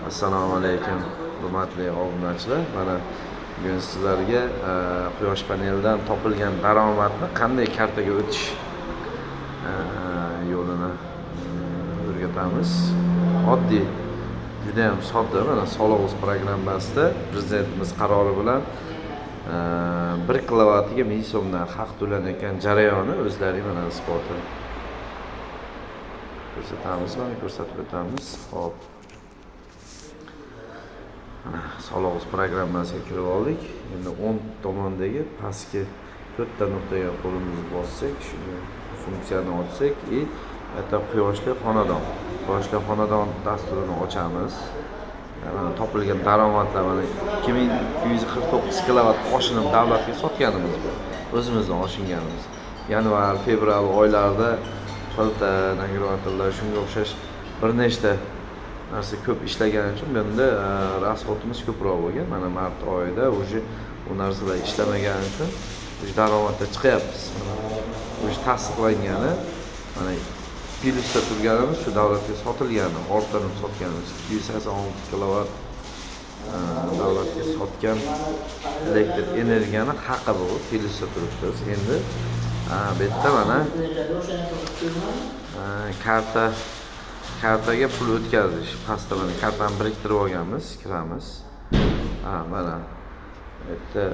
Assalomu alaykum, hurmatli obunachilar. Mana bugun sizlarga quyosh panelidan topilgan daromadni qanday kartaga o'tish yo'lini o'rgatamiz. Oddiy, juda ham sodda. Mana Soliq.uz programmasida prezidentimiz qarori bilan 1 kilovatiga 1000 so'mdan haq to'lanayotgan jarayoni o'zlaring mana isboti ko'rsatamiz, mana ko'rsatib o'tamiz. Xo'p. Mana Soliq.uz programmasiga kirib oldik. Endi o'ng tomondagi pastki to'rtta nuqtaga qo'limizni bossak, shuni funksiyani ochsak и это quyoshli xonadon. Quyoshli xonadon dasturini ochamiz. Mana topilgan daromadlar mana 2249 kilovat oshinib davlatga sotganimiz bu. O'zimizdan oshinganimiz. Yanvar, fevral oylarida plita, nagrevatorlar, shunga o'xshash bir nechta narsa ko'p ishlagani uchun bunda расход imiz ko'proq bo'lgan. Mana mart oyida уже u narsalar ishlamagani uchun уже daromadda chiqyapmiz. Mana уже tasdiqlangani, mana plyusda turganimiz shu davlatga sotilgani, orttirib sotganimiz 286 kilovat davlatga sotgan elektr energiyani haqi bu plyusda turibmiz. Endi bu yerda mana kartaga pul o'tkazish. Pastda mana kartani biriktirib olganmiz, kiramiz. Ha, mana bu yerda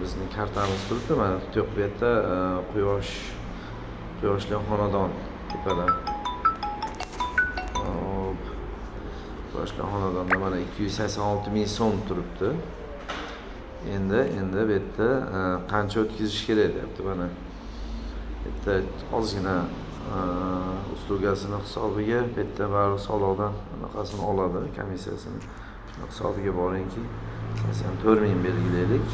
bizning kartamiz turibdi. Mana bu yerda quyoshli xonadon tepada. Hop. Quyoshli xonadonda mana 286 ming so'm turibdi. Endi bu yerda qancha o'tkazish kerak deyapti mana. Bu yerda ozgina услуга sini hisobiga bu yerda baribir soliqdan anaqasini oladi, komissiyasini. Shuni hisobiga boringki 84 ming belgilaylik.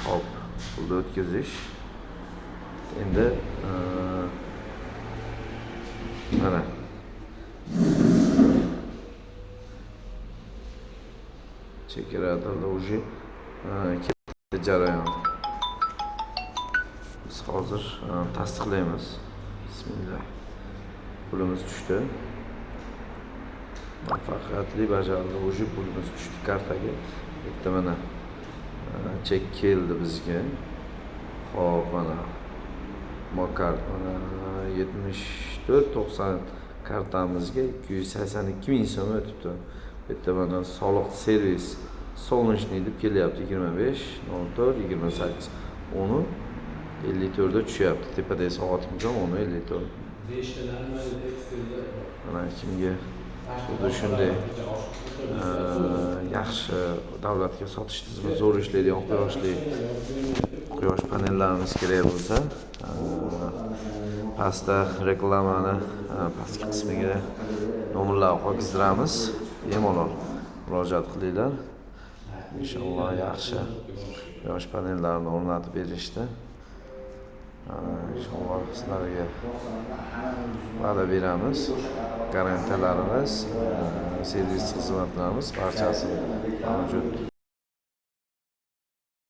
Hop, pulni o'tkazish. Endi mana chekeratorda уже ketdi jarayon. Biz hozir tasdiqlaymiz. Bismillah. Pulimiz tushdi. Muvaffaqiyatli bajarildi. Уже pulimiz tushdi kartaga. Bu yerda mana chek keldi bizga. Xo'p, mana Mokart mana 7490 kartamizga 282 ming so'm o'tibdi. Bu yerda mana soliq servis solnечный deb kelyapti 25 04 28 10 54 da tushyapti. Tepadagi soatimiz ham 10:54. Mana kimga xuddi shunday yaxshi davlatga sotish tizimi zo'r ishlaydigan quyosh panellarimiz kerak bo'lsa, pastda reklamani pastki qismiga nomerlarni qoldiramiz. Bemalol murojaat qilinglar. Inshaalloh yaxshi quyosh panellarini o'rnatib berishdi. Inshaalloh sizlarga va'da beramiz. Garantiyalarimiz, servis xizmatlarimiz barchasi mavjud.